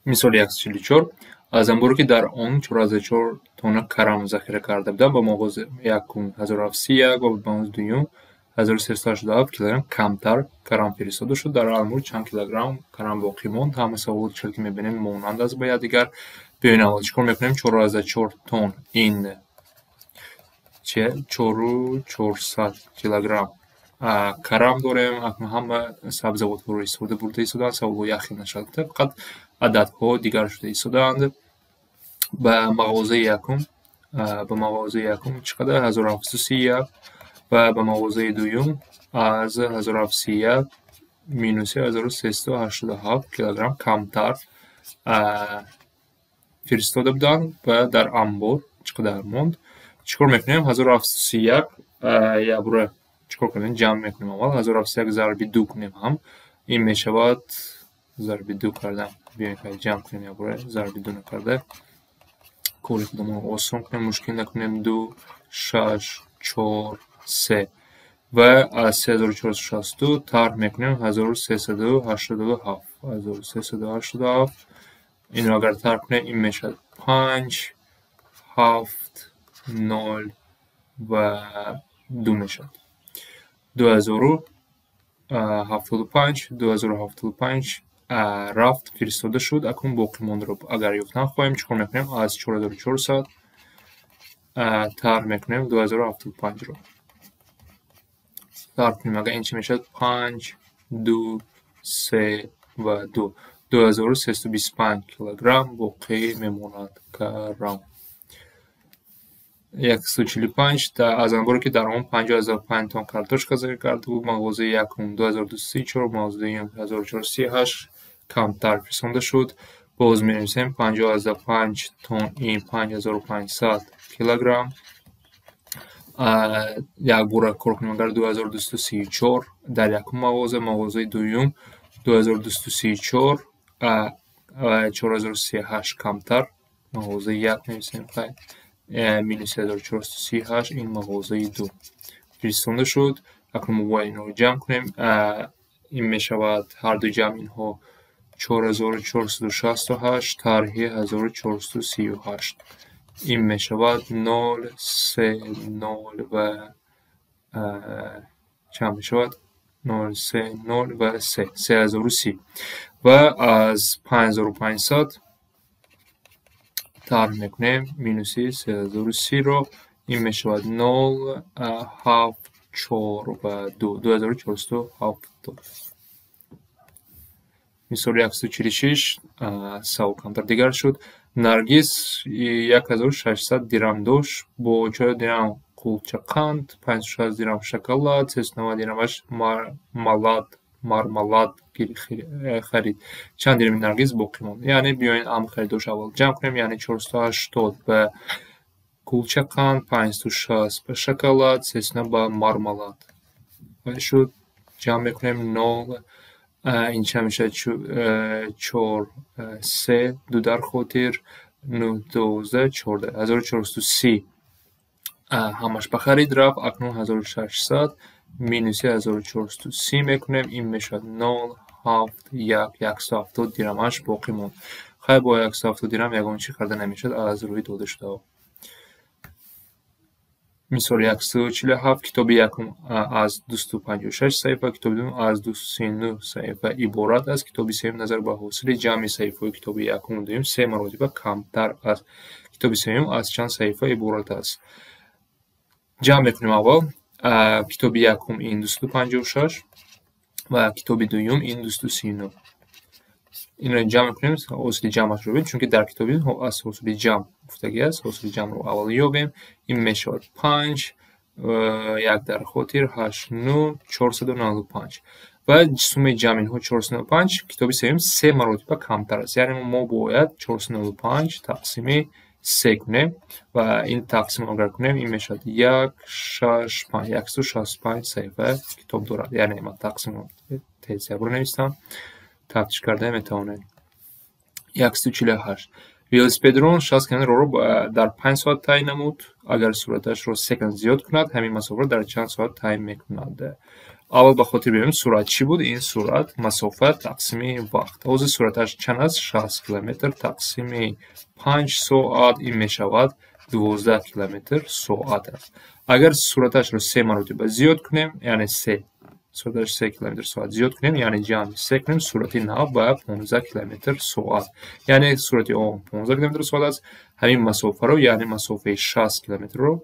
Мисоли 144. Аз анборе, ки дар он 4,4 тонна карам захира карда будам, ба мағози якум 1731 ва ба мағози дуюм 1387 килограмм камтар карам фиристода шуд. Дар анбор чанд килограмм карам боқӣ монд? Ҳама саволот, чӣ ки мебинем, монанд аст ба якдигар. Биёин, аввал чӣ кор мекунем? 4,4 тонн ин че? 4400 килограмм карам дорем. Акнун ҳама сабзавотҳоро истифода бурда истодаанд. Саволҳо якхел нашавад, фақат ададҳо дигар шуда истодаанд. Ба мағозаи якум чӣ қадар? 1731 ва ба мағозаи дуюм аз 1731 минуси 1387 килограмм камтар фиристода буданд ва дар анбор чӣ қадар монд? Чӣ кор мекунем? 1731 якбора чӣ кор кунем? Ҷамъ мекунем. Аввал 1731 зарби ду кунем ҳам, ин мешавад зарби ду кардан. Биёем, ҷамъ кунем, якбора зарби ду накарда кори худамонро осон кунем, мушкил накунем. Ду, шаш, чор, се ва аз 3462 тарҳ мекунем 1387, 1387. Инро агар тарҳ кунем, ин мешавад панҷ, ҳафт, нол ва ду мешавад. 2075, 2075 рафт, фиристода шуд. Акнун боқимондаро агар ёфтан хоҳем, чӣ кор мекунем? Аз 4400 тарҳ мекунем 2075-ро. Тарҳ кунем агар, ин чӣ мешавад? Панҷ, ду, се ва ду. 2325 килограмм боқӣ мемонад карам. 145. Аз анборе, ки дар он 50,5 тонн картошка захира карда буд, мағозаи якум 2234, мағозаи дуюм 1438 камтар фиристонда шуд. Боз менависем: 50,5 тонн ин 5500 килограмм. Якбора кор кунем агар, 2234 дар якум мағоза, мағозаи дуюм 2234, 4038 камтар, мағозаи як менависем, хайр, минус 1438, ин мағозаи ду фиристонда шуд. Акнун мо бояд инҳоро ҷамъ кунем. Ин мешавад ҳарду ҷамъ инҳо 4468 тарҳи 1438. Ин мешавад нол, се, нол ва чанд мешавад? Нол, се, нол ва се, 3030. Ва аз 5500 тарҳ мекунем минуси 3030-ро, ин мешавад нол, ҳафт, чор ва ду, 2470. Мисоли 146. Савол камтар дигар шуд. Наргиз 1600 дирам дошт. Бо 4 дирам кулча қанд, 560 дирам шоколад, 390 дирамаш мармалад харид. Чанд дирами Наргиз боқӣ монд? Яъне биёед, ҳама харидош аввал ҷамъ кунем, яъне 480 ба кулча қанд, 560 ба шоколад, 390 ба мармалад. Шуд, ҷамъ мекунем: нол, ин чанд мешавад? Чор, се, ду дар хотир, нӯҳ, 12, 14, 1430 ҳамаш ба харид рафт. Акнун 1600 минуси 1430 мекунем, ин мешавад нол, ҳафт, як, 170 дирамаш боқӣ монд. Хайр, бо 170 дирам ягон чӣ харида намешавад аз рӯи додашудаҳо. Мисоли 147. Китоби якум аз 256 саҳифа, китоби дуюм аз 239 саҳифа иборат аст. Китоби сеюм назар ба ҳосили ҷамъи саҳифаҳои китоби якуму дуюм се маротиба камтар аст. Китоби сеюм аз чанд саҳифа иборат аст? Ҷамъ мекунем аввал. Китоби якум ин 256 ва китоби дуюм ин 239. Инро ҷамъ мекунем, ҳосили ҷамъашро бибинем, чунки дар китоби аз ҳосили ҷамъ гуфтагӣ аст. Ҳосили ҷамъро аввал ёбем. Ин мешавад панҷ, як дар хотир, ҳашт, нӯ, 495. Ва суммаи ҷамъи инҳо 495. Китоби сеюм се маротиба камтар аст, яъне мо бояд 495 тақсими се кунем ва ин тақсимро агар кунем, ин мешавад як, шаш, панҷ, 165 саҳифа китоб дорад. Яъне ман тақсимро тез якбора навистам, тафтиш карда метавонед. 148. Велосипедрон 60 километр роҳро дар 5 соат тай намуд. Агар суръаташро се кам зиёд кунад, ҳамин масофаро дар чанд соат тай мекунад? Аввал ба хотир биёрем, суръат чӣ буд? Ин суръат масофа тақсими вақт. Ҳозир суръаташ чанд аст? 60 километр тақсими 5 соат, ин мешавад 12 километр соат аст. Агар суръаташро се маротиба зиёд кунем, яъне се суръаташ 3 километр соат зиёд кунем, яъне ҷамъи се кунем, суръати нав ба 15 километр соат. Яъне суръати он 15 километр соат аст. Ҳамин масофаро, яъне масофаи 60 километрро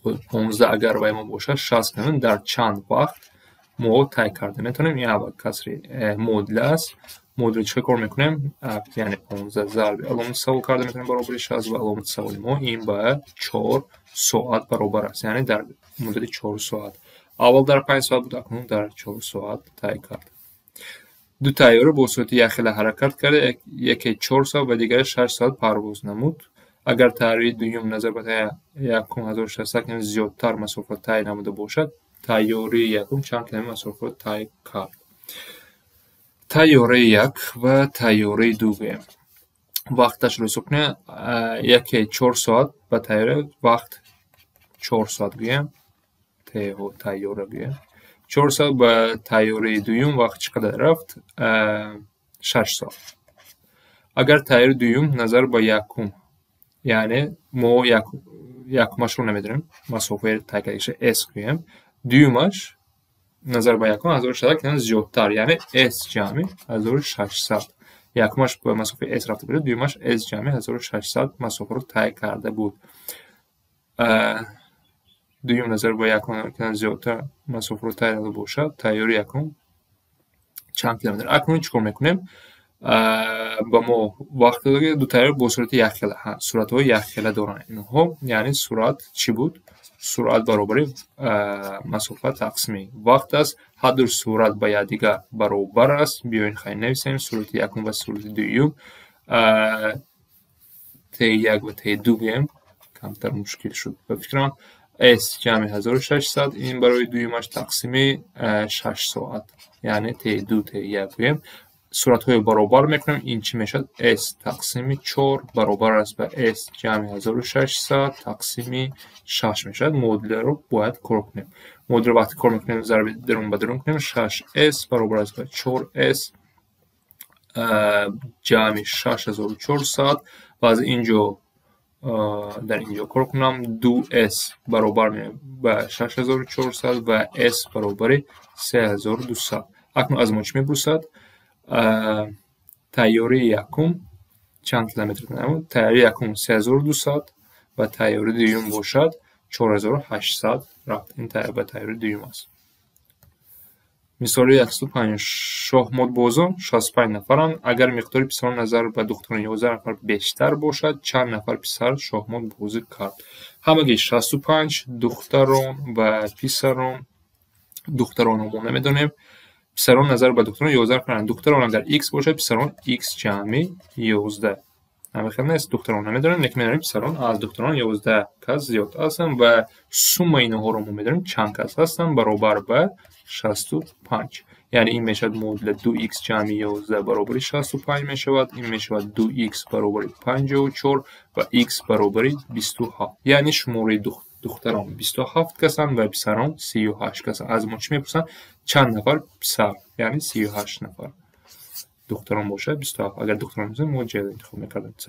15 агар вай мо бошад, 60 километр дар чанд вақт мо тай карда метавонем? Ин аввал касри модул аст. Модули чӣ кор мекунем? Яъне 15 зарби аломати савол карда метавонем баробари 60 ва аломати саволи мо ин ба 4 соат баробар аст. Яъне дар муддати 4 соат. Аввал дар 5 соат буд, акнун дар 4 соат тай кард. Ду тайёра бо суръати якхела ҳаракат карда, яке 4 соат ва дигаре 6 соат парвоз намуд. Агар тайёраи дуюм назар ба якум 1600 километр зиёдтар масофа тай намуда бошад, тайёраи якум чанд километр масофаро тай кард? Тайёраи як ва тайёраи ду гӯем. Вақташро ҳисоб кунем, яке 4 соат ба тайёра вақт 4 соат гӯем, тайёра гӯем. 4 соат ба тайёраи дуюм вақт чӣ қадар рафт? 6 соат. Агар тайёраи дуюм назар ба якум, яъне мо якумашро намедонем, масофаи тай кардагиша S гӯем, дуюмаш назар ба якум 1600 километр зиёдтар, яъне S ҷамъи 1600. Якумаш ба масофаи S рафта буд, дуюмаш S ҷамъи 1600 масофаро тай карда буд. Дуюм назар ба якум километр зиёдтар масофаро тай карда бошад, тайёраи якум чанд километр? Акнун чӣ кор мекунем? Ба мо вақт дода, ду тайёра бо суръати якхела, суръатҳои якхела доранд инҳо. Яъне суръат чӣ буд? Суръат баробари масофа тақсими вақт аст. Ҳар ду суръат ба якдигар баробар аст. Биёед, хай, нависем суръати якум ва суръати дуюм. Т1 ва Т2 гӯем, камтар мушкил шуд ба фикрам. S ҷамъи 1600 ин барои дуюмаш тақсими 6 соат, яъне Т2 Т1 гӯем. Суръатҳои баробар мекунем, ин чӣ мешавад? S тақсими 4 баробар аст ба S ҷамъи 1600 тақсими 6 мешавад. Модулро бояд кор кунем. Модулро вақте кор мекунем, зарби дарун ба дарун кунем, 6S баробар аст ба 4S ҷамъи 6400 ва аз инҷо дар инҷо кор кунам, 2S баробар ба 6400 ва S баробари 3200. Акнун аз мо чӣ мепурсад? Тайёраи якум чанд километр намуд? Тайёраи якум 3200 ва тайёраи дуюм бошад 4800 рафт. Ин ба тайёраи дуюм аст. Мисоли 150. Шоҳмотбозон 65 нафаранд. Агар миқдори писарон назар ба духтарон 11 нафар бештар бошад, чанд нафар писар шоҳмот бозӣ кард? Ҳамагӣ 65 духтарон ва писарон. Духтаронро мо намедонем. Писарон назар ба духтарон 11 нафаранд. Духтарон агар x бошад, писарон x ҷамъи 11. Ҳамин хел нест? Духтарон намедонем, лекин медонем, писарон аз духтарон 11 кас зиёд ҳастанд ва суммаи инҳоро мо медонем, чанд кас ҳастанд, баробар ба 65. Яъне ин мешавад модули 2x ҷамъи 11 баробари 65 мешавад. Ин мешавад 2x баробари 54 ва x баробари 27. Яъне шумораи духтарон 27 касанд ва писарон 38 касанд. Аз мо чӣ мепурсанд? Чанд нафар писар, яъне 38 нафар. Духтарон бошад 27. Агар духтарон бошад, мо ҷ интихоб мекардем, С.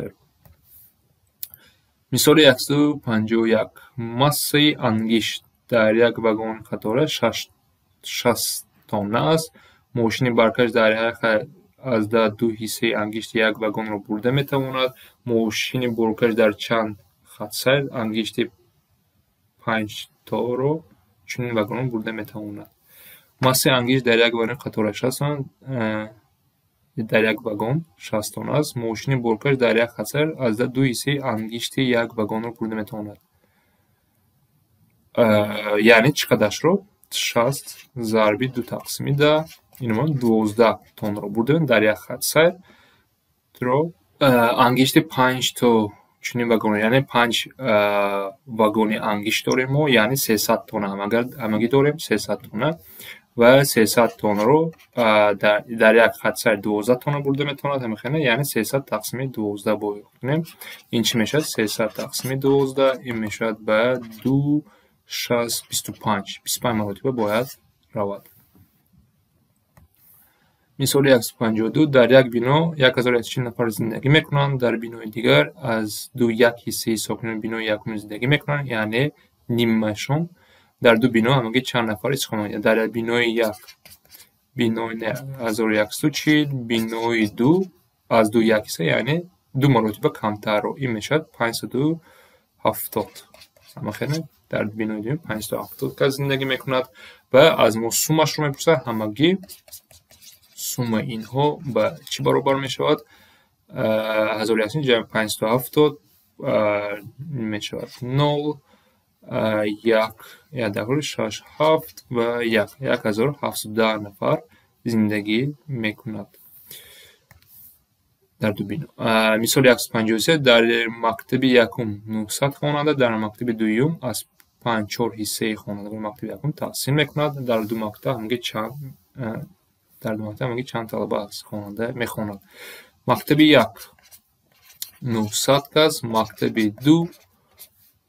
Мисоли 151. Массаи ангишт дар як вагони қатора 60 тонна аст. Мошини баркаш дар як аз ду ҳиссаи ангишти як вагонро бурда метавонад. Мошини боркаш дар чанд хатсайр ангишти панҷторо чунин вагонро бурда метавонад? Массаи ангишт дар як вагони қатора 60 тонна, дар як вагон 60 тонна аст. Мошини боркаш дар як хатсайр аз ду ҳиссаи ангишти як вагонро бурда метавонад. Яъне чӣ қадаршро? 60 зарби ду тақсими 10, инмо 12 тоннаро бурда дар як хатсайр ангишти панҷ то чунин вагон, яъне панҷ вагони ангишт дорем мо, яъне 300 тонна ҳамагӣ дорем, 300 тонна ва 300 тоннаро дар як хатсайр 12 тонна бурда метавонад, ҳамин хел, яъне 300 тақсими 12 бояд кунем. Ин чӣ мешавад? 300 тақсими 12, ин мешавад ба ду шаст 25, 25 маротиба бояд равад. Мисоли 152: дар як бино 1140 нафар зиндагӣ мекунанд, дар бинои дигар аз ду як ҳиссаи сокинони бинои якум зиндагӣ мекунанд, яъне нимашон. Дар ду бино ҳамагӣ чанд нафар истиқомат? Дар бинои як бинои 1140, бинои ду аз ду як ҳисса, яъне ду маротиба камтарро, ин мешавад 570. Ҳамахеле дар бинои дуюм 570 кас зиндагӣ мекунад ва аз мо суммашро мепурсад. Ҳамагӣ суммаи инҳо ба чӣ баробар мешавад? 1100 ҷамъи 570 мешавад нол, як, як, шаш, ҳафт ва як, 1710 нафар зиндагӣ мекунад дар ду бино. Мисоли 153: дар мактаби якум 900 хонанда, дар мактаби дуюм аз панҷ чор ҳиссаи хонандагони мактаби якум таҳсил мекунад. Дар ду мактаб ҳамагӣ чанд талаба аст, хонанда мехонад? Мактаби як 900 кас, мактаби ду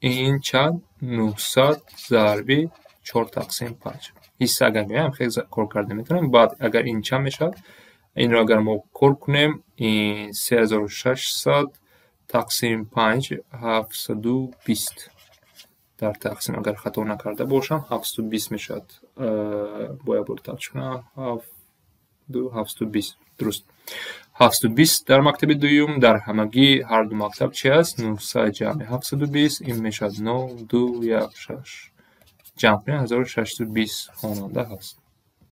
ин чанд? 900 зарби чор тақсим панҷ. Ҳисса агар гӯям, хеле кор карда метавонем. Баъд агар ин чанд мешавад? Инро агар мо кор кунем, ин 3600 тақсим панҷ, 720 дар тақсим, агар хато накарда бошам, 720 мешавад. Бояд бор тафтиш кунам. 720, дуруст, 720 дар мактаби дуюм. Дар ҳамагӣ ҳар ду мактаб чи аст? 900 ҷамъи 720, ин мешавад нол, ду, як, шаш, ҷамъ кунем, 1620 хонанда ҳаст.